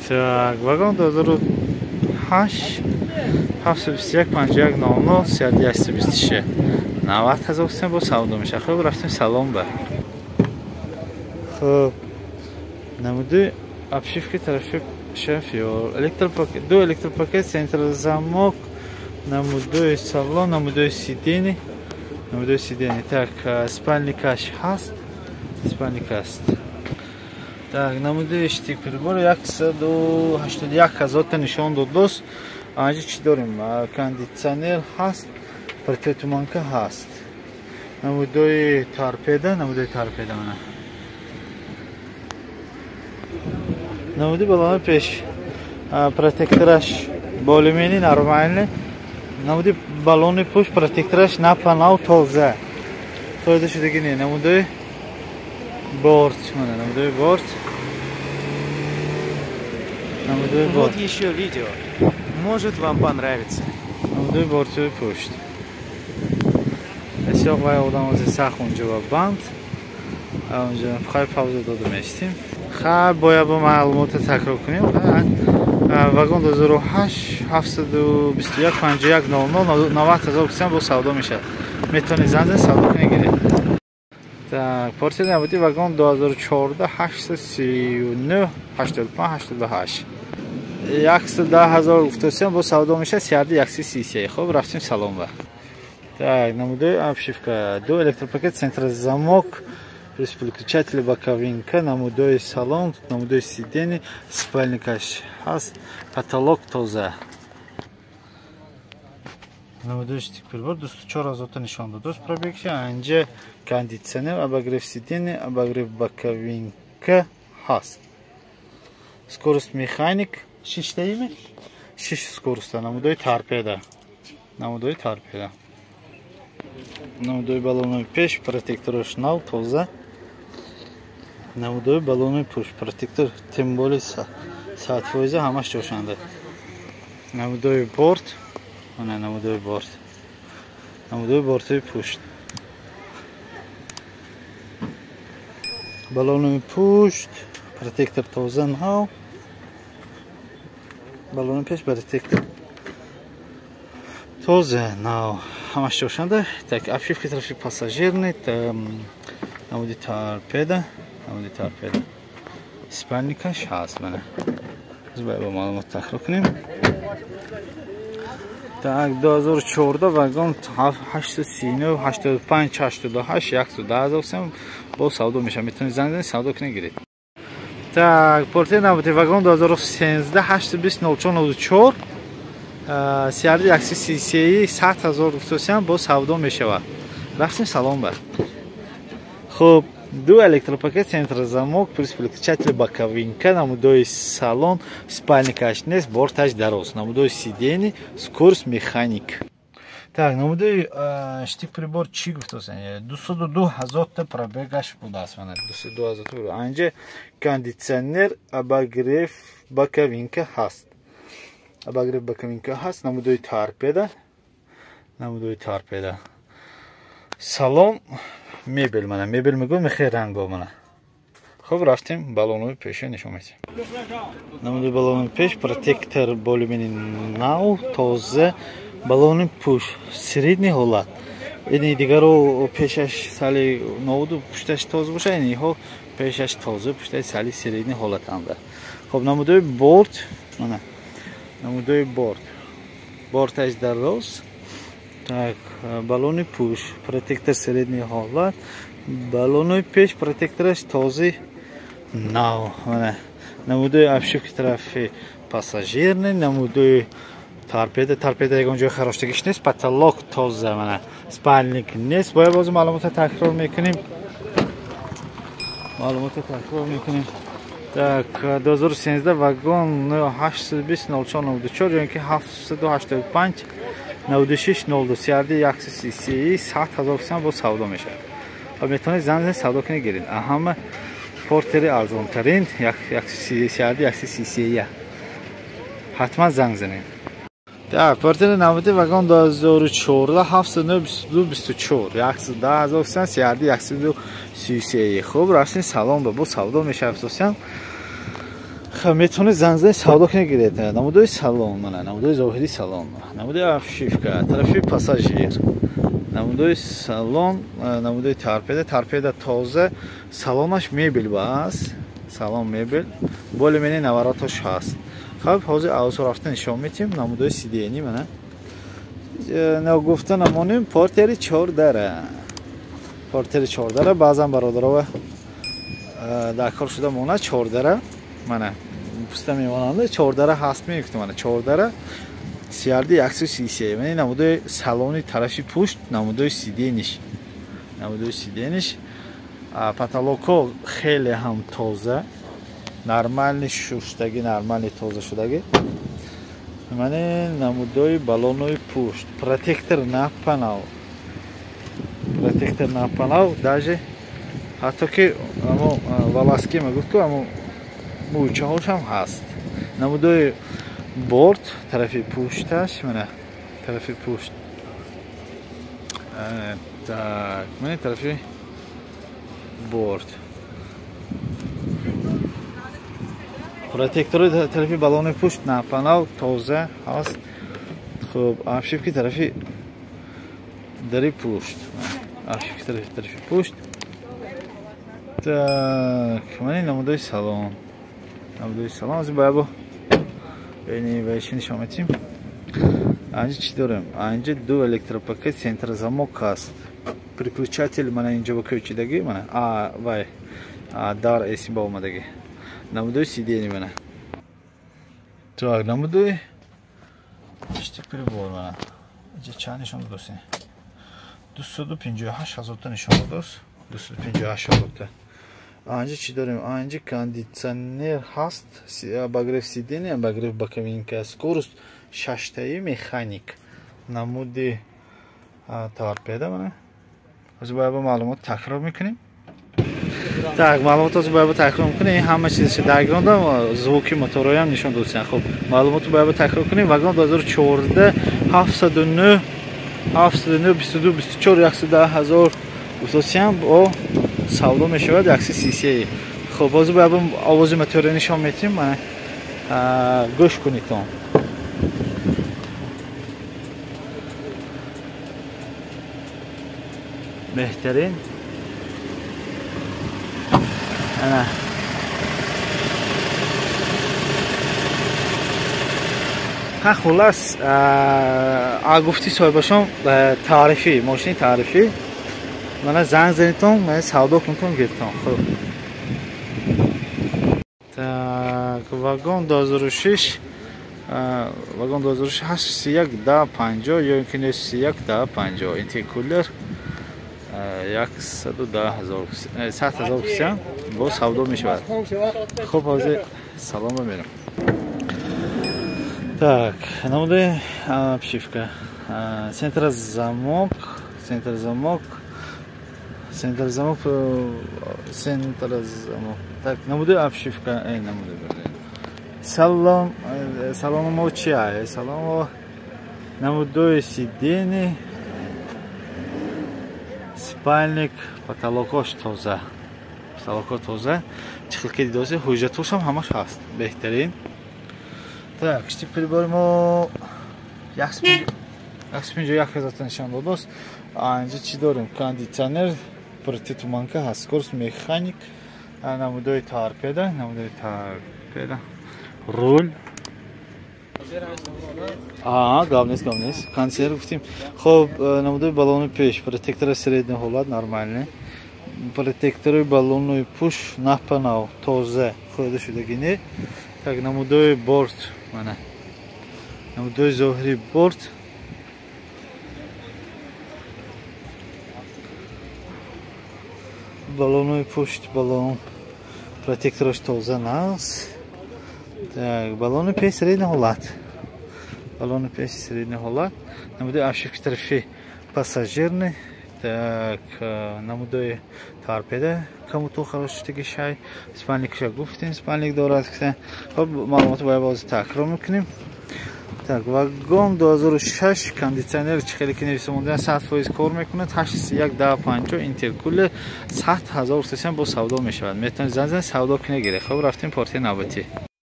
Так, вагон 2008 721 51 00 3126 90 ҳазор сем бо савдо мешавад. Хуб, рафтем салон ба. Хуб, намуди обшивки тарафи шофёр, электропакет, ду электропакет, центр замок, намудои салон, намудои сидени, намудои сидени. Так, спальникаш ҳаст, спальник ҳаст. Так, намуди штик прибор 181 ҳазорта нишон дод дӯст. Анҷа чӣ дорем? Кондитсионер ҳаст, противотуманка ҳаст. Намудои торпеда, намудои торпеда мана. Намуди балони пеш протектораш более-менее нормальный. Намуди балони пушт протектораш напанав тоза. Тоза шудаги не. Намудои борт, мана намудои борт. Намудои борт. Вот еще видео. Может, вам понравится. Намудои бортҳои пушт. Бисёр вай одам ози сахт унҷо ба банд. Унҷо хай пауза дода мештем. Хай бояд бо маълумотро такрор кунем. Вагон 2008 721 51 00 90 ҳазор сем бо савдо мешавад. Метавонед занг занед, савдо кунед, гиред. Так, портер набуди вагон 2014 839 85 88 110 ҳазор гуфтосем бо савдо мешавад, сиарди 133. Хуб, рафтем салон ба. Так, намудои обшивка, ду электропакет, центр замок, плюс переключатель боковинка, намудои салон, намудои сидени, спальникаш ҳаст, потолок тоза. Намудои штик прибор 24 ҳазорта нишон дод. Дӯст пробегша анҷа кондитсионер, обогрев сидени, обогрев боковинка ҳаст. Скорость механик шиштаиме? Шиш скороста, намудои торпеда. Намудои торпеда. Намудои балонои пеш, протектораш нав, тоза. Намудои балонои пушт, протектор тем более 100% ҳамаш ҷошанда. Намудои борт, мана намудои борт. Намудои бортҳои пушт. Балонои пушт, протектор тоза нав. Балони пеш протектор тоза нав. Ҳамаш ҷошанда. Так, обшивки тарафи пассажирный, намуди торпеда, намуди торпеда. Спальникаш ҳаст мана. Аз бояд бо маълумот такрор кунем. Так, 2014 вагон 839 85 88 110 ҳазор сем бо савдо мешавад. Метавонед занг занед, савдо кунед, гиред. Так, портер набуди вагон 2013 820 04 94 сиарди 133 100 ҳазор гуфтосиам бо савдо мешавад. Рафтем салон ба. Хуб, ду электропакет, центр замок, плюс переключатель боковинка, намудои салон, спальникаш нест, борташ дароз, намудои сидени, скорость механик. Так, намудои штик прибор чӣ гуфтосен? 202 ҳазорта пробегаш будааст. Мана 202 ҳазорта. Анҷа кондитсионер, обогрев боковинка ҳаст. Обогрев боковинка ҳаст, намудои торпеда, намудои торпеда. Салон мебел мана, мебел мегӯям, мехе ранго мана. Хуб, рафтем балонои пеша нишон медиҳем. Намудои балонои пеш, протектор более-менее нав, тоза, балони пуш, средний ҳолат. Ини дигаро пешаш сали навду пушташ тоза боша, иниҳо пешаш тоза, пушташ сали средний ҳолатанда. Хуб, намудои борт, мана. Намудои борт. Борташ дароз. Так, балони пуш, протектор средний ҳолат, балони пеш протектораш тоза нав. Мана намудои обшивки тарафи пассажирный, намудои торпеда, торпеда ягон ҷои хароштагиш нест, потолок тоза, мана спальник нест. Бояд боз маълумотро такрор мекунем. Маълумотро такрор мекунем. Так, 2013 вагон 820 04 94 ё инки 785 96 02 сиарди 133 100 ҳазор сом бо савдо мешавад. Ва метавонед занг занед, савдо кунед, гиред. Ҳама портери арзонтарин 133 133. Ҳатман занг занед. Так, портери наводи вагон 2014 709 22 24 110 ҳазор сом сиарди 133. Хуб, рафтем салон ба бо савдо мешавад. Асосан Метавонед занг занед, савдо кунед, гиред. Намудои салон, мана намудои зоҳирии салон, намудои обшивка, тарафи пассажир, намудои салон, намудои торпеда, торпеда тоза, салонаш мебел бас, салон мебел, более-менее навороташ ҳаст. Хоб, ҳозир авзо рафта нишон метим, намудои сидени, мана. Нагуфта намонем, портери 4 дара. Портери 4 дара, баъзан бародарова дар кор шуда монад 4 дара, мана пуста мемонанд, 4 дара ҳаст мегуфтам, мана 4 дара CRD 133. Мана намудои салони тарафи пушт, намудои сидениш. Намудои сидениш. Потолоко хеле ҳам тоза, нормальный шуштагӣ, нормальный тоза шудагӣ. Мана намудои баллонои пушт, протектор напанав. Протектор напанав, даже ҳатто ки амо волоски мегуфт ку, амо мӯйчаҳош ҳам ҳаст. Намудои борт тарафи пушташ, мана тарафи пушт. Так, мана тарафи борт. Протектори тарафи баллони пушт напанав, тоза ҳаст. Хуб, обшивки тарафи дари пушт. Обшивки тарафи пушт. Так, мана намудои салон. Намудои салон, аз боябо бини вайши нишон метим. Анҷа чӣ дорем? Анҷа ду электропакет, центр замок ҳаст. Переключатель мана инҷо ба кӯчидагӣ, мана а вай дар эсим ба омадагӣ. Намудои сидени мана. Так, намудои штик прибор мана. Инҷа чанд нишон додост? 258 ҳазорта нишон додост. 258 ҳазорта. Анҷа чӣ дорем? Анҷа кондитсионер ҳаст, обогрев сидения, обогрев боковинка, скорость шаштаи механик. Намуди торпеда мана. Ҳозир бояд ба маълумот такрор мекунем. Так, маълумот ҳозир бояд ба такрор мекунем. Ин ҳама чизаш даргирондам, звуки моторҳоям нишон додем. Хуб, маълумотро бояд ба такрор кунем. Вагон 2014 709 709 22 24 110 ҳазор гуфтосиям бо савдо мешавад 133. Хуб, ҳозир бояд овози моторро нишон метим. Мана гӯш кунедтон. Беҳтарин. Ана. Ха, хулас, а гуфти соҳибашон таърифӣ, мошини таърифӣ. Мана занг занитон, мана савдо кунтон, гиртон. Хуб. Так, вагон 2006, вагон 2006 831 да 50 ё инки 931 да 50, интеркулер 110 ҳазор, 100 ҳазор кисям бо савдо мешавад. Хуб, ҳозир салом мерам. Так, намудаи обшивка. Центр замок, центр замок, центр замок, центр замок. Так, намудаи обшивка, намудаи. Салом, салом мо чи ай? Салом намудои сидени, спальник, потолокош тоза. Потолоко тоза. Чӣ хел ки дидоси, ҳуҷҷатошам ҳамаш ҳаст. Беҳтарин. Так, штик прибори мо 151 ҳазорта нишон додост. Анҷа чӣ дорем? Кондитсионер, протитуманка ҳаст, скорость механик, намудои торпеда, намудои торпеда, рул. Гап нест, гап нест. Кондитсионер гуфтем. Хоб, намудои баллони пеш, протектори средний ҳолат, нормальный. Протектори баллони пуш напанав, тоза, хӯрда шудагӣ не. Так, намудои борт, мана. Намудои зоҳири борт. Баллонои пушт, баллон протектораш тоза наст. Так, баллони пеш средний ҳолат. Баллони пеш средний ҳолат. Намудои обшивки тарафи пассажирный. Так, намудои торпеда камуто хорош шай. Спальникша гуфтем, спальник дорад. Хоб, маълумотро бояд боз такрор мекунем. Так, вагон 2006, кондитсионер чӣ хеле ки нависомонда 100% кор мекунад, 831 да 50, интеркулер 100 ҳазор сесен бо савдо мешавад. Метавонед занг занед, савдо кунед, гиред. Хоб, рафтем партия навбатӣ.